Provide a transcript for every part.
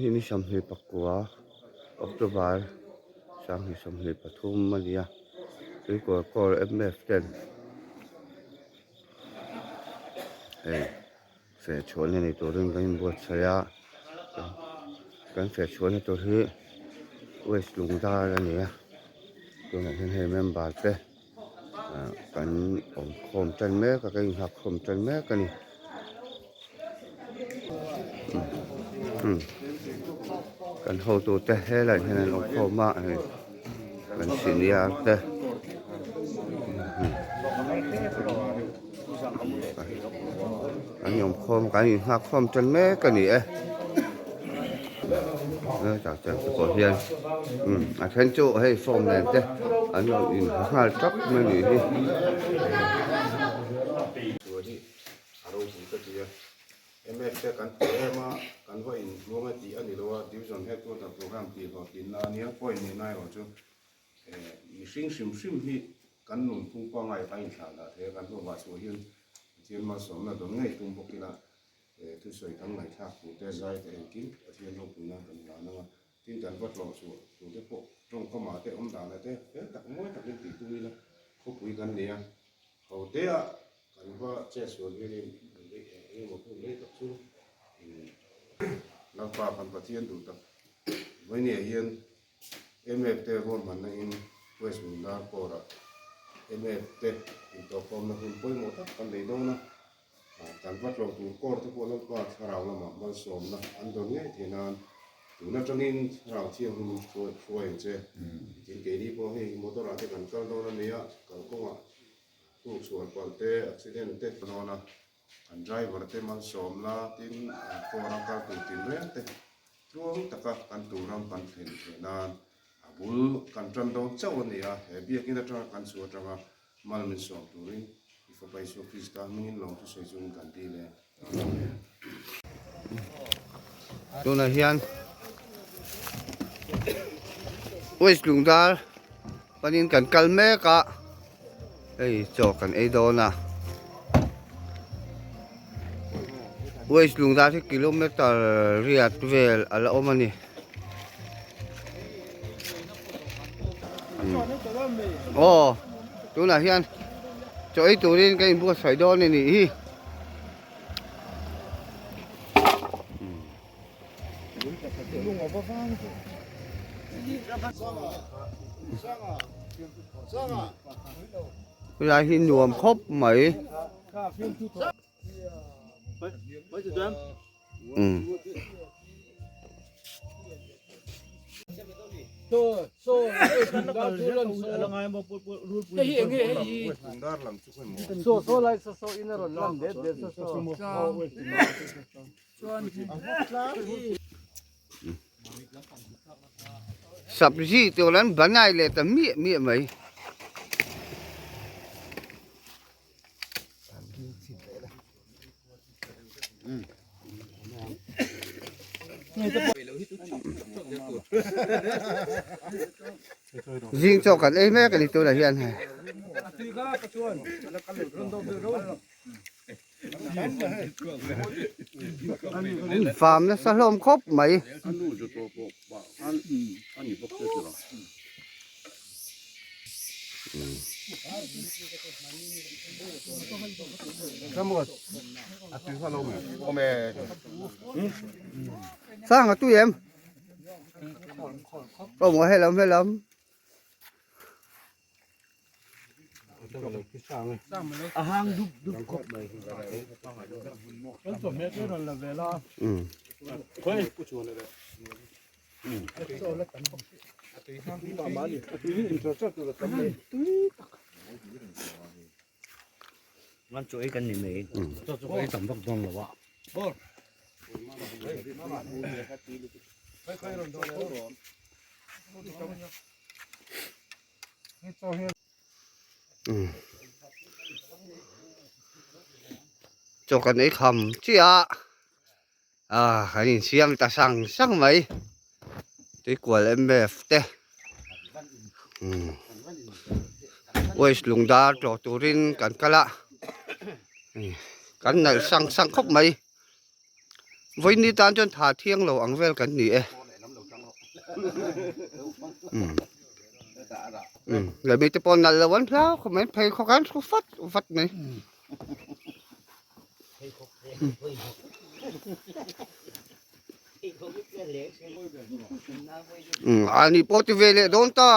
hi ni 24 October 2023 a ni a tuikawl kawl mf ten hei feh chhuahna nei turin kan inbuatsaih a kan feh chhuahna tur hi West Lungdar a ni a tunah hian hei member te ah kan awm khawm tan mek a kan inghak khawm tan mek a ni kan hotu te helaiah hian an awm khawm a hei kan senior te. Kan awm khawm kan inghak khawm tan mek a ni e tah chuan te pawh hian a then chu hei form nen te an lo in ha nghal tap mai a nih hi. A ropui ka ti a MF te kan ti em a kan va inhmuang e tih a ni lo a division headquarter programme tih hlawhtlinna a nia point nihna erawh chu Mihring hrim hrim hi kan nunphung pangngai kha a inthlah dah thei a, kan hlawhvah chhuah hian Pathian malsawmna dawn ngei tum bawk ila thusawi kan ngaihthlak tur te, zai te engkim Pathian ropuina kan hlan ang a, tin kan va tlawh chhuah tur te pawh tawngkamah te awm danah te fel tak mawi takin tih tum ila khawpui kan nei a, ho tea kan va chetsual hianin engemaw hun rei tak chu Lalpa kan Pathian duh tak vawinia hian MF te ruahmanna in West Lungdar Corps-ah MF te intawhkhawmna hun pawimawh tak kan nei dawn a, kan va tlawh tur Corps te pawh Lalpa thlarau lamah malsawmna an dawn ngei thei nan tun atangin thlarau thianghlim hruai ang che. Tin keini pawh hei motor ah te kan kal dawn a nia, kalkawngah hnukchhuah palh te, accident te dawn a. An driver te malsawmna tin an car a kal tur tinreng te tluang taka kan tur ram kan thlen theih nan a bul kan tan dawn chauh a ni a, he biakin atanga kan chhuah atanga mal min sawm turin i Fapa Isua Krista hmingin lawm thusawi chungin kan dil e. Amen. Tunah hian West Lungdar panin kan kal mek a. Hei chaw kan ei dawn a West Lungdar hi kilometer riat vel a la awm a ni aw tunah hian chaw ei turin kan inbuatsaih dawn a nih hi. Helai hi nuam khawp mai. Sabzi tur an banai leh ta miah miah mai. Zing chaw kan ei mek a ni tunah hian hei. Farm nasa hlawm khawp mai. Sang a tui em? Có một hay lắm hay lắm. Chaw kan ei kham chiah a ah kan insiam ta sang sang mai tuikual mf te waste lungdar tlawh turin kan kal a kan nalh sang sang khawp mai. Vawiin tan chuan tha thiang lo ang vel kan ni e. Leh mite pawh nalh lo an hlau khawp mai pheikhawk an hru fat vat mai. Ani pawh ti ve leh dawn ta.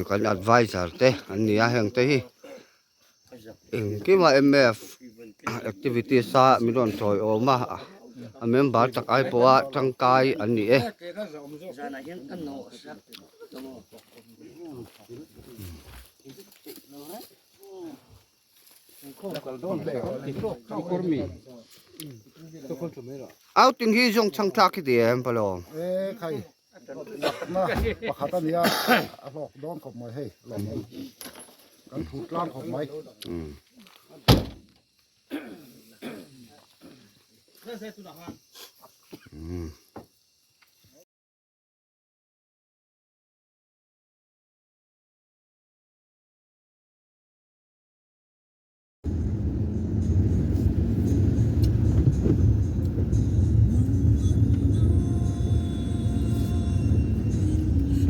Kan advisor te an ni a heng te hi engkima mf activities a min rawn sawi awm a a member tak ai pawha tangkai an ni e. Outing hi zawng chhang thlak hi ti em palo. E khai lakna pakhat a nia a hlawk dawn khawp mai hei lawm awm kan phut tlang khawp mai.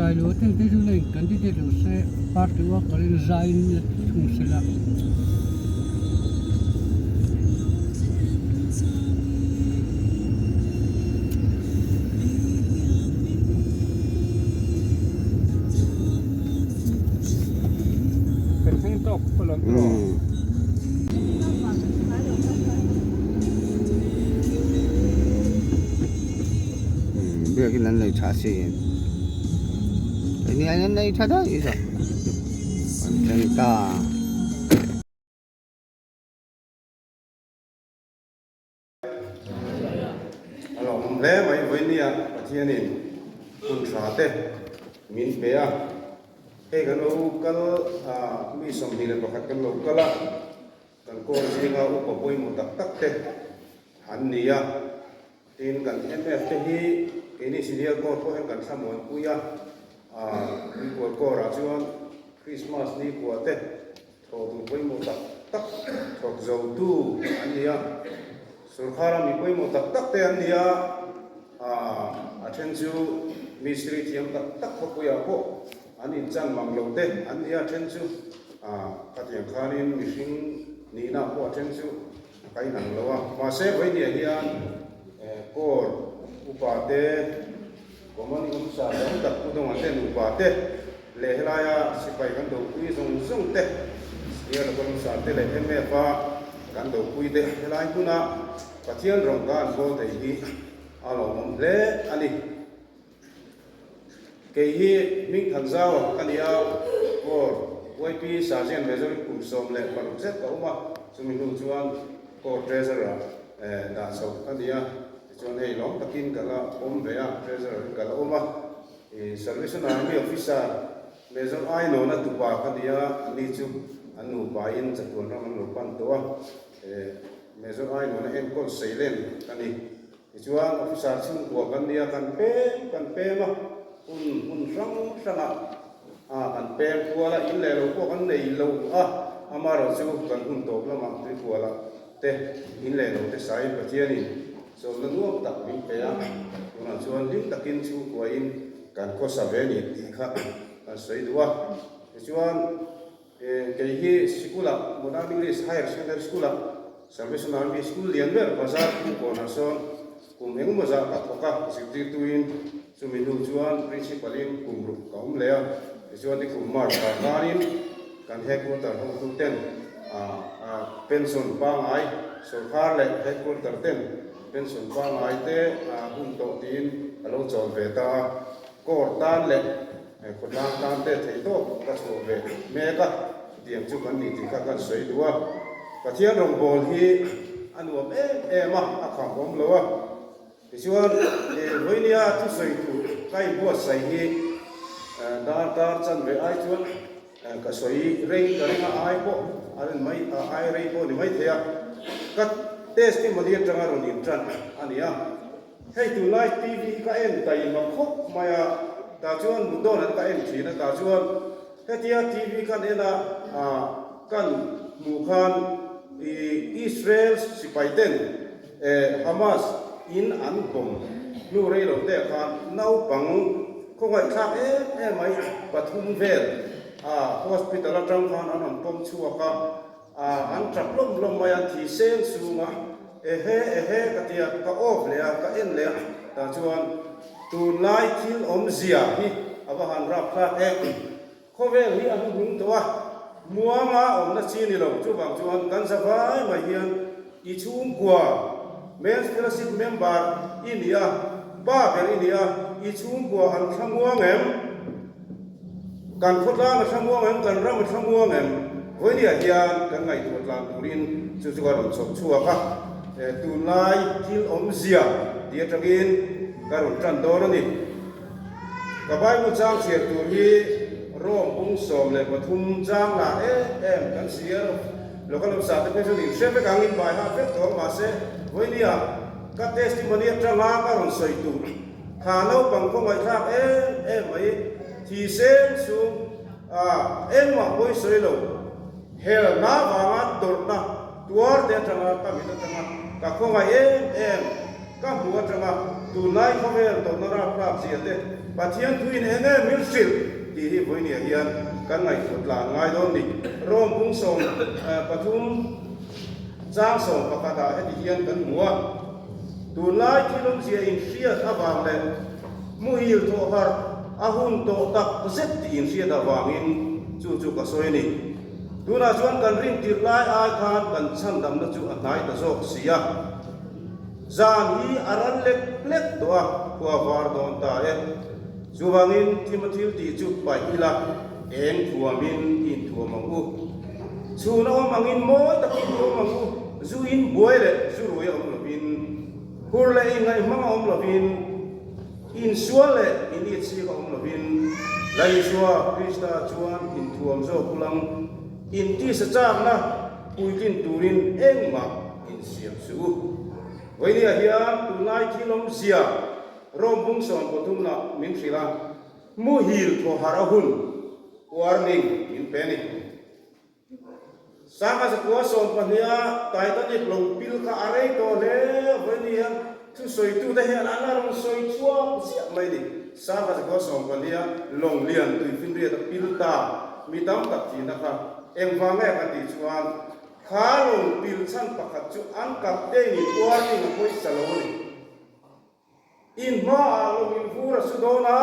Sailo te te chu lei candidate lo se party worker in zai in la ti thung se la. Biakin an nei tha si eng an nei tha daih zawk an thleng ta. A lawmawm hle mai vawinia Pathianin hun tha te min pe a, hei kan lo kal mi 21 kan lo kal a, kan kawl zinga upa pawimawh tak tak te an ni a, tin kan MF te hi keini senior court pawh hian kan thlamuanpui a, tuikual kawrah chuan Christmas ni kua te Thawh duh pawimawh tak tak thawk zotu an ni a, sorkara mi pawimawh tak tak te an ni a, a then chu mistiri thiam tak tak khawpuiah pawh an inchan mang lo te an ni a, a then chu khatiang khanin mihring nihna pawh a then chu a kainang lo a. Mahse vawinia hian Corps upa te, Common Officer tam tak Pu Dawngah te nupa te leh helaia sipai kan dopui zawng zawng te, Senior Local Officer te leh MF a kan dopui te helai hmuna Pathian rawng ka an bawl thei hi a lawmawm hle a ni. Kei hi Hmingthanzau ka ni a, Corps YP Sergeant Major in kum 16 zet ka awm a, chumi hnu chuan Corps Treasurer dah chhoh ka ni a, tichuan hei lawm takin ka la awm ve a, Treasurer in ka la awm a, Salvation Army Officer Major Ainawna tupa ka ni a, ani chu an nupa in chatuan ram an lo pan tawh a, Major Ainawna enkawl seilen ka ni. Tichuan officer chhungkua kan nia kan pem kan pem a, hun hmun hrang hrangah a kan pem kual a, in leh lo pawh kan nei lo a, amaherawhchu kan hun tawp lamah tuikualah te in leh lo te sain Pathianin sawmna nuam tak min pe a, tunah chuan hlim takin chhungkuain kan khawsa ve ni tih kha kan sawi duh a. Tichuan. Kei hi sikulah Modern English Higher Secondary School-ah Salvation Army School lian ber bazar Kungkawnah sawn kum engemaw zah ka thawk a, zirtirtuin chumi hnu chuan Principal-in kum ruk ka awm leh a, tichuan i kum March ah khanin kan Headquarter hotuten pension pangngai sawrkar leh Headquarter ten pension pangngai te hun tawh tiin ka lo chawl ve ta a, Corps tan leh Khawtlang tan te theih tawk ka chhuah ve mek a, chutiang chu kan ni tih kha kan sawi duh a. Pathian rawngbâwl hi a nuam em em a, a kham awm lo a. Tichuan, vawinia thusawi tur ka inbuatsaih hi darkar chanve ai chuan ka sawi rei ka ring a, ai pawh a rin mai, ai rei pawh a ni maithei a. Ka testimony atanga rawn intan a ni a. Hei tunlai TV hi ka en taima khawp mai a. Tah chuan mut dawn an ka en thin a, tah chuan hetia TV khan en a kan hmuh khan Israel sipai ten Hamas in an bomb hnu rei lo te khan naupang khawngaihthlak em em mai pathum vel hospital atang khan an rawn pawm chhuak a. Ahh an tap lawm lawm mai a, thi seng sung a, ehe ehe ka ti a, ka off leh a, ka en leh a, tah chuan tunlai thil awmzia hi a va han rap thlak em, khawvel hi a hnuhnung tawh a, muanga awmna chi ni lo, chuvang chuan kan za vai mai hian i chhungkua Men's Fellowship member i ni a, pa ber i ni a, i chhungkua an thlamuang em? Kan khawtlang a thlamuang em? Kan ram a thlamuang em? Vawinia hian kan ngaihtuah tlan turin chu chu ka rawn chhawp chhuak a, tunlai thil awmzia tih atangin ka rawn tan dawn a ni. Ka Bible chang chhiar tur hi Rome bung 13 chang lah em em kan chhiar local officer te phei chuan inhre vek ang inbai ha vek tawh ang mahse vawinia ka testimony atanga ka rawn sawi tur Kha naupang khawngaihthlak em em mai, thi seng sung a engmah pawi sawi lo, helna vanga tawrhna tuar te atanga ka mit atanga ka khawngaih em em, ka hmuh atanga tunlai khawvel tawrhna rapthlak zia te Pathian thuin eng em min hrilh tih hi vawinia hian kan ngaihtuah tlan ngai dawn ni. Rome bung 13 chang 11 ah heti hian kan hmu a. Tunlai thil awmzia inhriat avang leh muhil thawh harh a hun tawh tak zet tih inhriat avangin chu chu ka sawi a ni. Tunah chuan kan rin tirh lai ai khan kan chhandamna chu a hnai ta zawk si a. Zan hi a ral lek lek tawh a, khua var dawn ta e. Chuvangin thima thil tih chu paih ila, eng thuamin i inthuam ang u. Chhun a awm angin mawi takin i awm ang u, zu in buai leh zu rui a awm lovin, hur leh inngaihhmang a awm lovin, insual leh initchik a awm lovin, Lal Isua Krista chuan inthuam zawk ulang intisa chakna puitlin turin engmah insiam suh u. Vawinia hian tunlai thil awmzia Rome bung 13 lah min hrilh a, muhil thaw harh a hun, warning, min pe a ni. Sangha zakua 12 a Titanic lo pil kha a rei tawh hle vawi ni hian thusawitute hian an la rawn sawi chhuak ziah mai ni. Sangha zakua 12 a lawng lian tuifinriat a pil ta mi tam tak thihna kha engvang nge ka tih chuan kha lawng pil chhan pakhat chu an captain in warning a pawisa lo a ni. In hmaah lo in vur a su dawn a,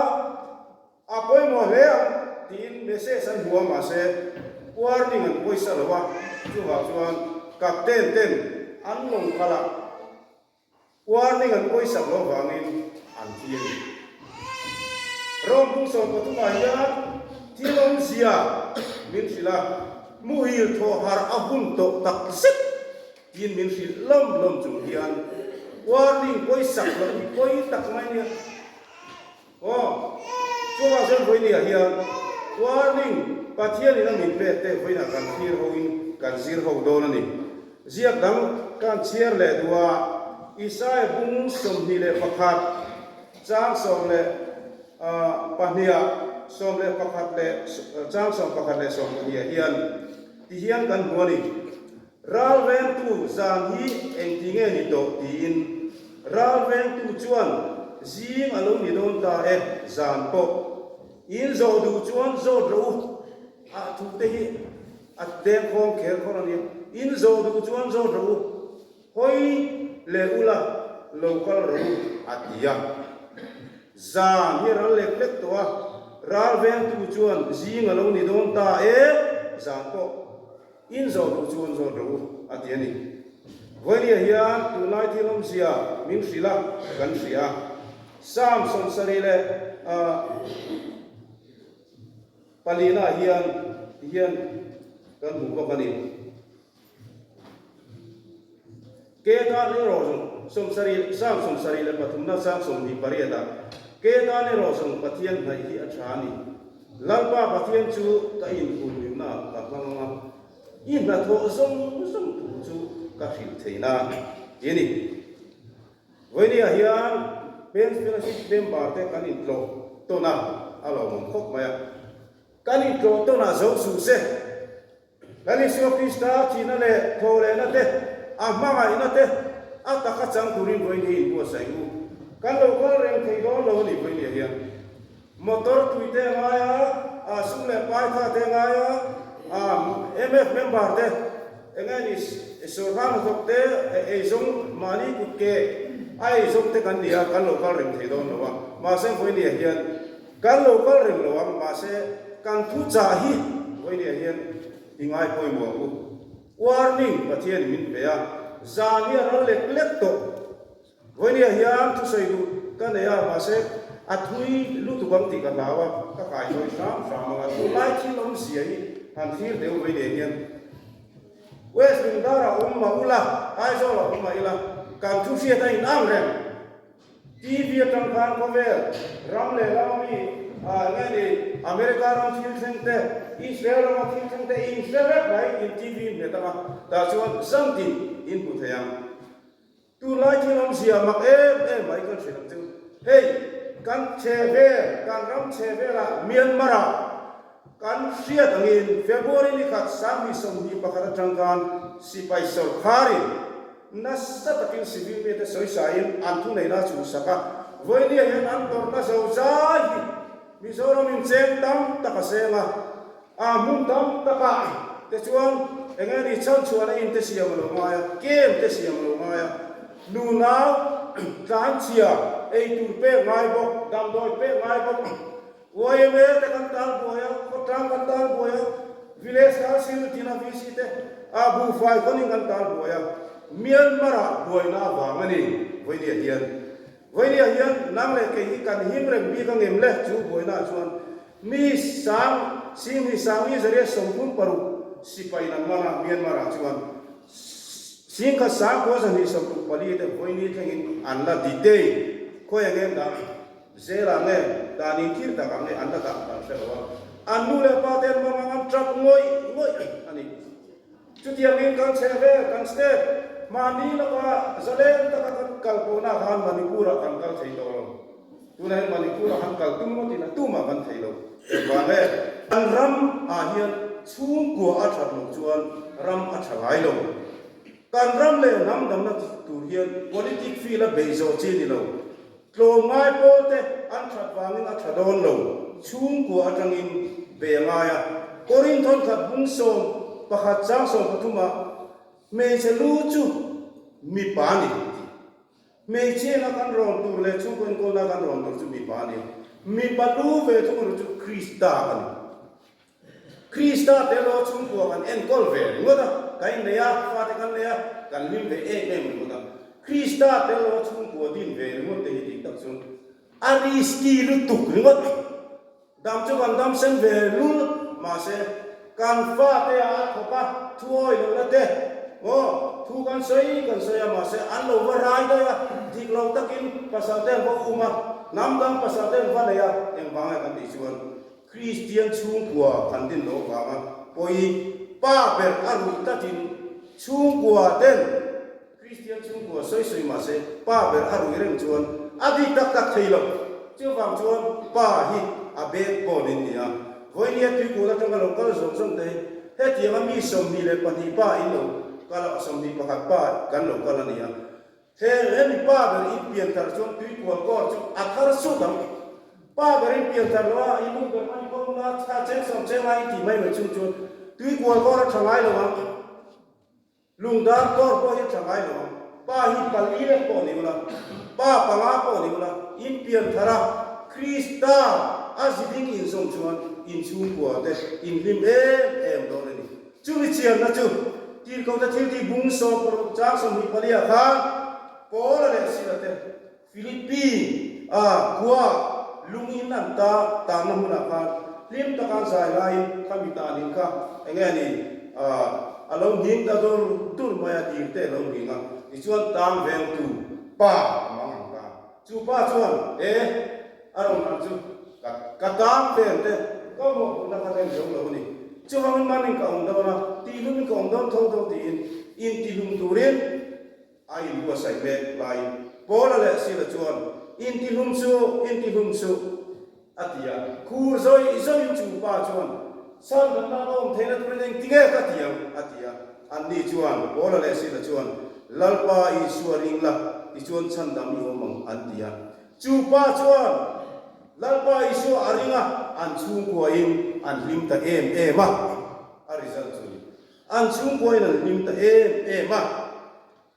a pawimawh hle ang tiin message an hmu a mahse warning an pawisa lo a, chuvang chuan captain ten an lawng khalh a, warning an pawisak loh vangin an thi a ni. Rome bung 13 ah hian thil awmzia min hrilh a, muhil thawh harh a hun tawh tak zet. Tin min hrilh lawm lawm chung hian warning pawisak loh hi pawi tak mai nia. Aw, chuvang chuan vawinia hian warning Pathian in a min pek te vawiinah kan thlir ho in kan zir ho dawn a ni. Ziak dang kan chhiar leh duh a, Isaiah bung 21 chang 12 ah 11 leh chang 11 leh 12 ah hian tihian kan hmu a ni. Ral vengtu zan hi engti nge ni tawh tiin ral vengtu chuan zing a lo ni dawn ta e, zan pawh in zawh duh chuan zawt rawh u, a thu te hi a dengkhawng kher khawr a nia, in zawh duh chuan zawt rawh u, hawi leh ula lo kal rawh u a ti a. Zan hi ral lek lek tawh a, ral vengtu chuan zing a lo ni dawn ta e, zan pawh. In zawh duh chuan zawt rawh u, a ti a ni. Vawinia hian tunlai thil awmzia min hrilh a, kan hria a. Psalm 74 ah hian hian kan hmu bawk a ni. Ke tan erawh zawng 70 Psalm 73 na chang 28 ah, Ke tan erawh zawng Pathian hnaih hi a tha a ni. Lalpa Pathian chu ka inhumhimna ah ka hmang ang a, i hnathawh zawng zawng thu chu ka hrilh thei na ti a ni. Vawinia hian Men's Fellowship member te kan intlawh tawn a. a lawmawm khawp mai a. Kan intlawh tawnah zo suh se. Lal Isua Krista thihna leh thawhlehna te, a hmangaihna te a taka chang turin vawiin hi inbuatsaih u. Kan lo kal reng thei dawn lo a ni vawiin hian. Motor tui te a ngai a, a sum leh pai tha te a ngai a, a MF member te eng nge ni sawrkar hnathawk te eizawng mahni kut ke a eizawng te kan ni a, kan lo kal reng thei dawn lo a. Mahse vawiin hian Kan lo kal reng lo ang, mahse kan thu chah hi vawinia hian i ngai pawimawh ang u. Warning Pathianin min pe a, zan hi a ral lek lek tawh. Vawinia hian thusawi duh ka nei a, mahse a thui lutuk ang tih ka hlau a, ka kaihnawi hram hram ang a. Tunlai thil awmzia hi han thlir deuh vawinia hian West Lungdar-ah awm mah ula, Aizawl-ah awm mah ila, kan thu hriat a inang reng. TV atang khan khawvel ram leh lama mi ah nge ni America ram thil thleng te, Israel rama thil thleng te in hre vek mai in TV in hmet anga tah chuan zam tin in hmu thei ang. Tunlai thil awmzia mak em em mai kan hrilh ang chu. Hei kan chhe vel, kan ram chhe velah Myanmar ah kan hriat angin February ni khat 2021 atang khan sipai sawrkharin Nasa takin civil mite sawisain an thuneihna a chhuhsak a, vawinia hian an tawrhna zo zai hi Mizoramin cheng tam tak a seng a, a hmun tam takah te chuan eng nge ni chhanchhuahna in te siam a lo ngai a, camp te siam a lo ngai a, nunau tlanchhia eitur pek ngai bawk, damdawi pek ngai bawk. Yma te kan tan buai a, khawtlang kan tan buai a, Village Council tina VC te a buhfai khawnin kan tan buai a, Myanmar ah buaina avang a ni Vawinia hian. Vawinia hian nang leh kei hi kan him reng bik angem le chu buaina ah chuan mi sang sing hi sang mi zariat 36 sipai in an man a Myanmar ah chuan singkhat sangkua 264 te Vawini thlengin an la detain khawi angem dah. Zela nge dan inthir tak ang nge an la dah kan hre lo a, an nu leh pa te an mang ang an tap ngawih ngawih a ni. Chutiangin kan chhe vel, kan step, mahni laka zalen taka kan kal pawhna khan Manipur-ah kan kal thei tawh lo. Tunah hian Manipur-ah kan kal tum ngawtin a tumah kan thei lo. Engvang nge? Kan ram ah hian chhungkua a that loh chuan ram a tha ngai lo. Kan ram leh hnam damna tur hian politic field a beih zawh chi a ni lo. Tlawmngai pawlte an that vangin a tha dawn lo, chhungkua atangin ve a ngai a. Korin thawnkhat bung 11 chang 13 ah hmeichhe lu chu mipa a ni tih. Hmeichhiana kan rawn tur leh chhungkaw enkawlna kan rawn tur chu mipa a ni. Mipa lu ve thung erawh chu Krista a ni. Krista te erawh chhungkua kan enkawl ve ringawt a, kan innei a, fate kan nei a, kan hlim ve em em ringawt a. Krista te erawh chhungkua din ve ringawt te hi dik tak chuan a risky lutuk ringawt. Dam chu kan dam sen ve lul, mahse kan fate ah a thawk a, thu awi lohna te maw, thu kan sawi kan sawi a, mahse an lo va rai daih a, dik lo takin pasal te an va um a, hnam dang pasal te an va nei a, engvang nge kan tih chuan Kristian chhungkua kan din loh vanga pawi pa ber a ruih tlatin chhungkua ten Kristian chhungkua sawi sawi mah se pa ber a ruih reng chuan a bik tak tak thei lo. Chuvang chuan pa hi a bek pawn in ni a. Vawinia tuikul atanga lo kal zawng zawng te hi hetianga mi 22 pa in lo kal a, 21 pa kan lo kal a ni a. He hemi pa ber in pian thar chuan tuikual kawr chu a thar sut ang. Pa ber in pian thar lo a, i nu ber hman kawng na thla cheng sawm cheng lai in tih mai mai chung chuan tuikual kawr a tha ngai lo ang. Lungdar kawr pawh hi a tha ngai lo ang. Pa hi pali lek pawh ni ula, pa panga pawh ni ula, in pian thar a, Krista a ziding in zawm chuan in chhungkua te in hlim em em dawn a ni. Chumi chianna chu Tirhkohte thiltih bung 16 chang 24 ah khan Paula leh Sila te Philippi a khua lungin an ta tanna hmunah khan hlim taka an zai laiin khami tanin kha enge a ni a lo nghing ta dur dur mai a, tir te a lo nghing a, tichuan tang vengtu pa a mang ang ta. Chu pa chuan e a rawn han chu ka ka tang vel te ka mawhphurhna kha rem zo lo a ni. Chuvangin manin ka awm dawn a, tihlumin ka awm dawn tho tho tiin intihlum turin a inbuatsaih mek laiin Paula leh Sila chuan intihlum chu intihlum suh. A ti a. Khur zawi zawiin chu pa chuan, Chhandamna ka awm theihna turin engtinge ka ti ang? a ti a. Anni chuan, Paula leh Sila chuan, Lalpa Isua ring la, tichuan chhandam i awm ang, an ti a. Chu pa chuan Lalpa Isua a ring a, an chhungkuain an hlim ta em em a. A result chu ni. An chhungkuain an hlim ta em em a.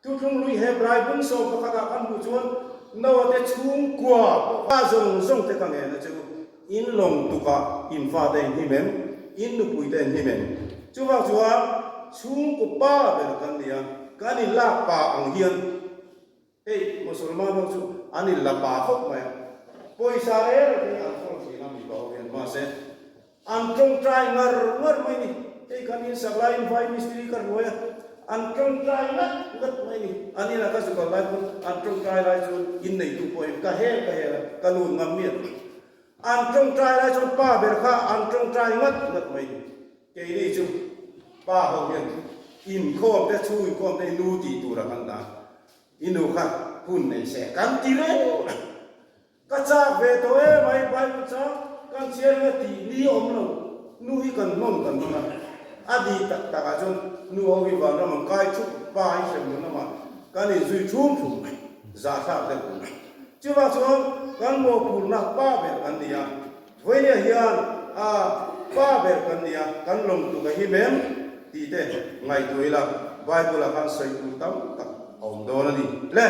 Thuthlung lui Hebrai bung 11 ah kan hmuh chuan Noah te chhungkua pawh kha zawng zawng te ka ngen a che u. In lawng tukah in fate in hlim em? In nupui te in hlim em? Chuvang chuan chhungkaw pa ber kan ni a, kan inlak pa ang hian Hei Mosolman ho chu an in la pa khawp mai a, pawisa reng reng hi an khawl thin a mipa ho hian mahse an tawngtai ngar ngar mai ni, hei kan in sak laiin vai mistiri ka ruai a, an tawngtai ngat ngat mai ni, an inah ka zukal lai pawn an tawngtai lai chuan inneitu pawhin ka hel ka hel a, ka lut ngam miah lo. An tawngtai lai chuan pa ber kha an tawngtai ngat ngat mai ni. Keini chu pa ho hian inkhawm te chhung inkhawm te hi nu tih tura kan dah. I nu kha hun nei se kan ti reng a. Ka chak ve tawh em ai Bible chang kan chhiar anga tih ni awm lo. Nu hi kan hnawn kan hnawn a. A di tak tak ah chuan nu ho hi vanram an kai thup pa hi hrem lo lamah kan inzui thum thum zahthlak deuh tur. Chuvang chuan kan mawhphurhna pa ber kan ni a, Vawinia hian a pa ber kan ni a, kan lawm tuk a him em tih te ngaihtuah ila Bible ah khan sawi tur tam tak a awm dawn a ni. Le!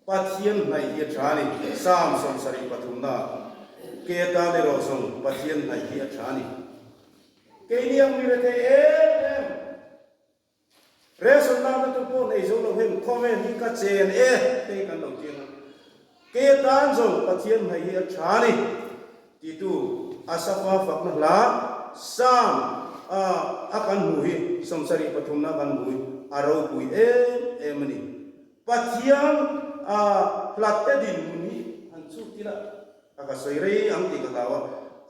Pathian hnaih hi a tha a ni. Psalm 73 naah, Ke tan erawh zawng Pathian hnaih hi a tha a ni. Keini ang mi rethei em em. Ration lakna tur pawh nei zo lo hian khawvel hi ka chen e tei kan lo chiang a. Kei atan zawng Pathian hmai hi a tha a ni titu Asafa fakna hla Psalm a a kan hmuh hi 73 na kan hmuh hi a ropui em em a ni. Pathian a hlatte dinhmun hi han chhut ila. A ka sawi rei ang tih ka hlau a.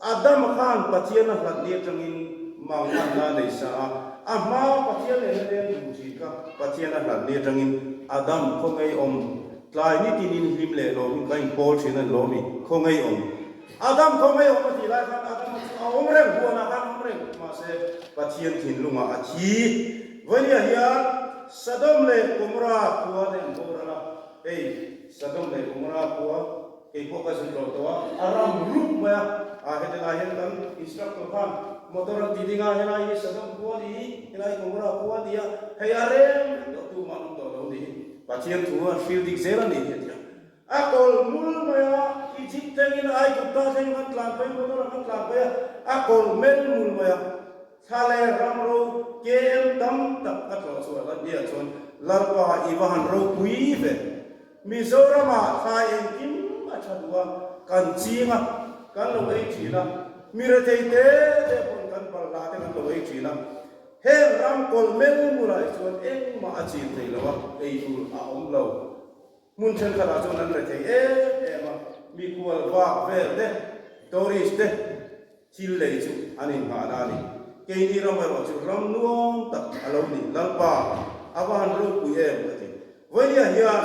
Adama khan Pathian a hlat ni atangin manganna a nei sa a. A hma Pathian leh na leng duh thin kha Pathian a hlat ni atangin Adam khaw ngei awm tlai nitinin hlim leh lawmin ka inpawl thin a ni lawmi khaw ngei awm. Adam khaw ngei awm a tih lai khan Adama chu a awm reng, huanah khan a awm reng. Mahse Pathian thinlungah a thi. Vawinia hian Sodom leh Gomorrah khua te an boral a. Hei Sodom leh Gomorrah khua. Kei pawh ka zut loh tawh a, a ram rup mai a. Ah heti lai hian kan instructor khan motor an ti ding a, helai hi Sodom khua a ni, helai hi Gomorrah khua a ni a, hei a rem vek tawh tu mah an awm tawh lo a ni hi. Pathian thu a hril dik zel a ni hi a ti a. A kawl mul mai a, Egypt thlengin Aigupta thlengin kan tlan phei, motor ah kan tlan phei a, a kawl mel mul mai a. Thla leh ram ro KM tam tak ka tlawh chhuah la nia chuan Lalpa i va han ropui ve. Mizoramah thla engkim a tha duh a, kan ching a, kan lo ei thin a, mi rethei te te pawn kan balhla te kan lo ei thin a. Heng ram kawlh mel mulah hi chuan engmah a chin thei lo a, ei tur a awm lo. Hmun thenkhatah chuan an rethei em em a, mikhual vak vel te, tourist te thil lei chu an inghahna a ni. Keini ram erawh chu ram nuam tak a lo ni, Lalpa a va han ropui em a ti. Vawinia hian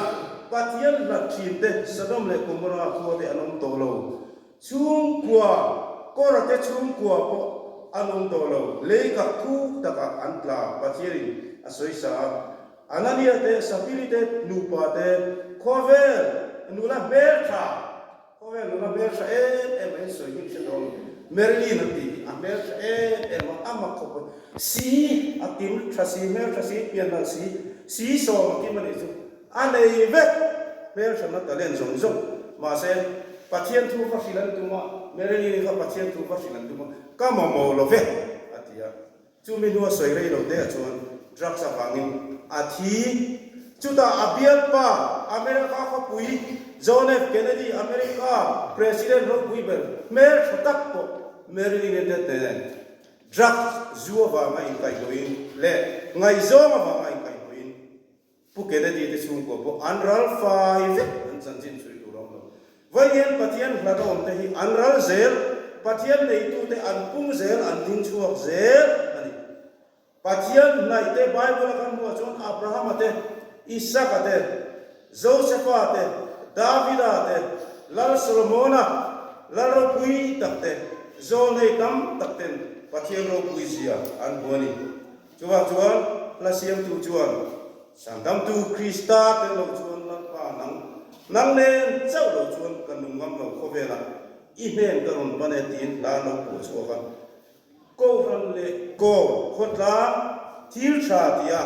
Pathian hlat thin te Sodom leh Gomorrah khua te an awm tawh lo. Chhungkua, Kora te chhungkua pawh an awm tawh lo. Lei kak thuk takah an tla, Pathianin a sawi sa a. Anania te, Safiri te nupa te, khawvel nula hmeltha, khawvel nula hmeltha em em a insawi hnim hre dawn lo. Marilyn an tih hi a hmeltha em em a, a mak khawp a. Si a kim tha si, hmeltha si, pianhal si, si sawm a kim a nih chu. A nei vek hmeltha na talent zawng zawng. Mahse, Pathian thu va hrilh an tum a, Marilyn-i kha Pathian thu va hrilh an tum a, ka mamawh lo ve, a ti a. Chumi hnua sawi rei lo te ah chuan drugs avangin a thi. Chutah a bialpa America khawpui John F. Kennedy, America President ropui ber hmeltha tak pawh Marilyn te nen drugs zu avanga inkaihhnawhin leh ngaihzawng avanga inkaihhnawhin Pu Kennedy te chhungkua pawh an ral fai vek, an chanchin chhui tur a awm lo. Vawiin Pathian hlat a awm te hi an ral zel, Pathian neitu te an pung zel, an ding chhuak zel a ni. Pathian hnaih te Bible a kan hmuh ah chuan Abrahama te, Isaka te, Josepha te, Davida te, Lal Solomona. Lal ropui tak te, zawl nei tam tak ten Pathian ropui zia an hmu a ni. Chuvang chuan hla siamtu chuan, Chhandamtu Krista tel lo chuan Lalpa nang, nang nen chauh lo chuan ka nung ngam lo khawvelah i hnen ka rawn pan e tiin hla an lo phuah chhuak a. Kohhran leh kaw khawtlang thil tha tia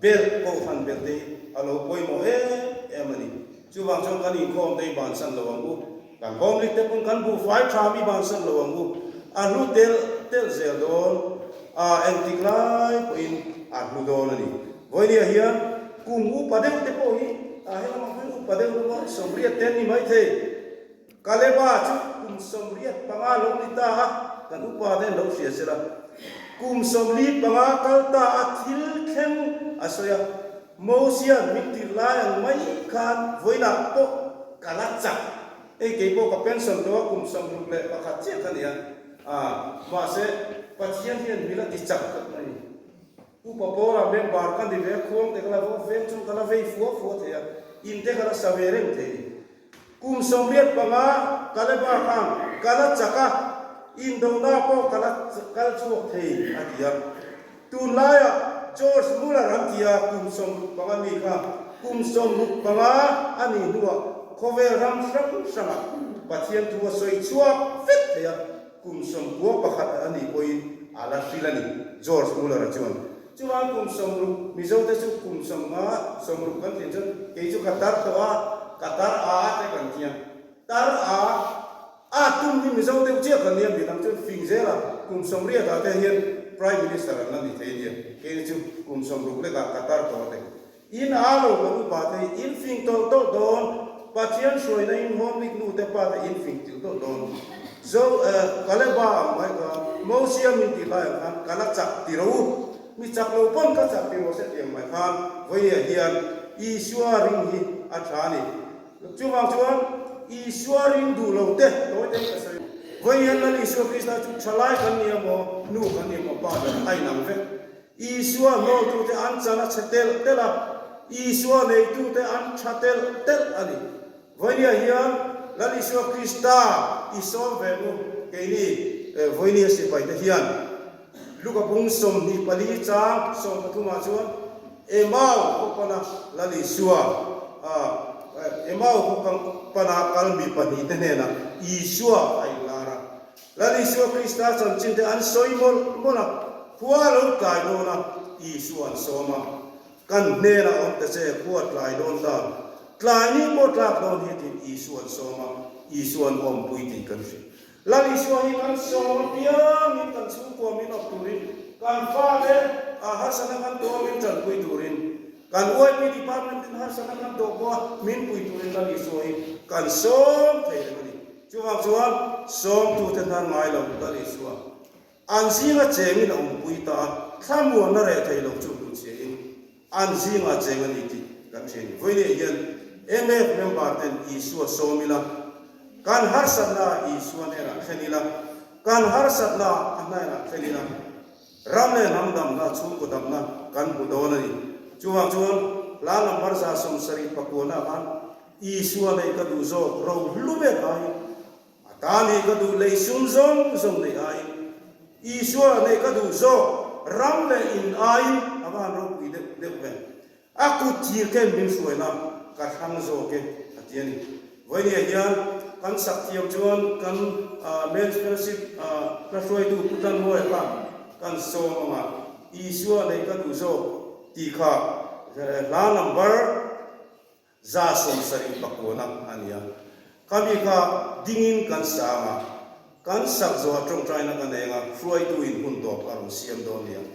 belh kohhran belh te hi a lo pawimawh em em a ni. Chuvang chuan kan inkhawm te hi bansan lo ang u. Kan hawmlik te pawn kan buhfai tha mi bansan lo ang u. A hlu telh telh zel dawn a, engtik lai pawhin a hlu dawn a ni. Vawinia hian kum upa deuh te pawh hi a helamah hian upa deuh lawma sawmriat te an ni maithei. Kaleba chu kum 85 lo ni ta a, kan upa te an lo hria sela. Kum 45 kal ta a thil thleng a sawi a, Mosia'n min tirh lai ang mai khan vawiinah pawh ka la chak. Hei kei pawh ka pension tawh a, kum 61 chiah ka ni a, mahse Pathian hian min la ti chak tlat mai. Upa Pawla member ka ni ve a, khuang te ka la vawk veng chuan ka la vei fua fua thei a, in te ka la sa ve reng thei. Kum 85 Kaleba khan ka la chak a, indona pawh ka la kal chhuak thei, a ti a. Tunlaiah George Muller an ti a, kum 65 mi kha kum 65 a nih hnuah khawvel ram hrang hrangah Pathian thu a sawi chhuak vek thei a, kum 91 a nih pawhin a la hril a ni, George Muller-a chuan. Chuan kum 60, Mizote chu kum 50, 60 kan tih chuan kei chu ka tar tawh a, ka tar a te kan ti a. Tar a, a tum hi Mizo deuh chiah kan nia, midang chuan fing zel a, kum 80 ah te hian Prime Minister an la ni thei nia, keini chu kum 60 lekah ka tar tawh a te. In a lo kan upa te hi in fing tawlh tawlh dawn, Pathian hruaina in hawmlik nu te pa te in fing tilh tawlh dawn. Zo eh Kaleba ang mai kha Mosia min tih lai ang khan ka la chak ti ro u, mi chak lo pawn ka chak ti rawh se tih ang mai khan vawiah hian Isua ring hi a tha a ni. Chuvang chuan Isua ring duh lo te tawi te ka sawi. Vawiin hian Lal Isua Krista chu thalai kan ni emaw, nu kan ni emaw, pa ber a inang vek. Isua hnawltute an chan a chhe telh telh a, Isua neitute an tha telh telh a ni. Vawinia hian Lal Isua Krista i sawm ve mu keini vawinia sipaite hian Luka bung 24 chang 13 ah chuan Emau khaw pana Lal Isua Emau khaw pana kal mi pahnihte hnenah Isua a inlar a. Lal Isua Krista chanchin te an sawi mawlh mawlh a, khua lo tlai dawn a, Isua an sawm a, Kan hnenah awm ta che, khua tlai dawn ta, tlai ni pawh tlak dawn hi tiin Isua an sawm a, Isua an awmpui tih kan hria. Lal Isua hi kan sawm apiangin kan chhungkua min awp turin, kan fate a harsatna kan tawh a min tanpui turin, kan YP department in harsatna kan tawh pawh a min pui turin Lal Isua hi kan sawm thei reng a ni. Chuvang chuan sawmtute hnar ngai lo Lal Isua an zinga chengin a awmpui ta a, thlamuanna reh thei lo chu hmuhchhiahin an zinga cheng a ni tih kan hria ni. Vawiin hian MF member ten Isua sawm ila, kan harsatna Isua hnenah thlen ila, kan harsatna a hnenah thlen ila, ram leh hnam damna, chhungkaw damna kan hmu dawn a ni. Chuvang chuan hla number 79 ah khan Isua neih ka duh zawk ro hlu ber aiin, a ta nih ka duh lei sum zawng zawng neih aiin, Isua neih ka duh zawk ram leh in aiin a va han ropui deuh deuh ve. A kut thir khem min hruaina ka thlang zawk e a ti a ni. Vawinia hian kan sak thiam chuan kan Men's Fellowship hla hruaitu Pu Tlanmawia kha kan sawm ang a, Isua neih ka duh zawk tih kha hla number 79 a ni a. Khami kha dingin kan sang a, kan sak zawh a tawngtaina kan eng a, hruaituin hun tawp a rawn siam dawn nia.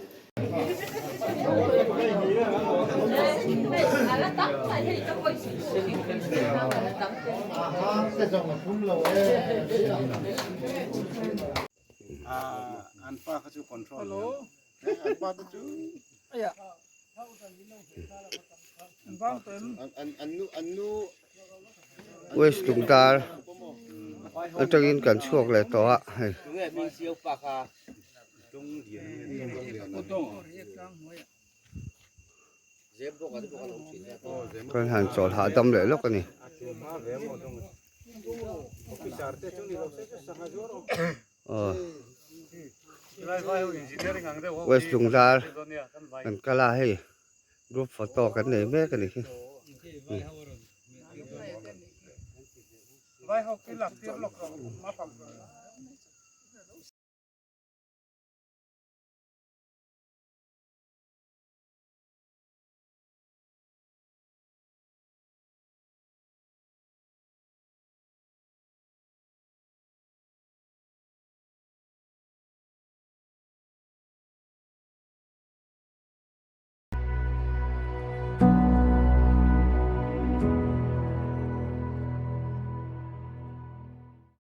West Lungdar atangin kan chhuak leh tawh a hei. Kan han chawlh hahdam leh lawk a ni. Aw West Lungdar kan kal a hei group photo kan nei mek a ni hi.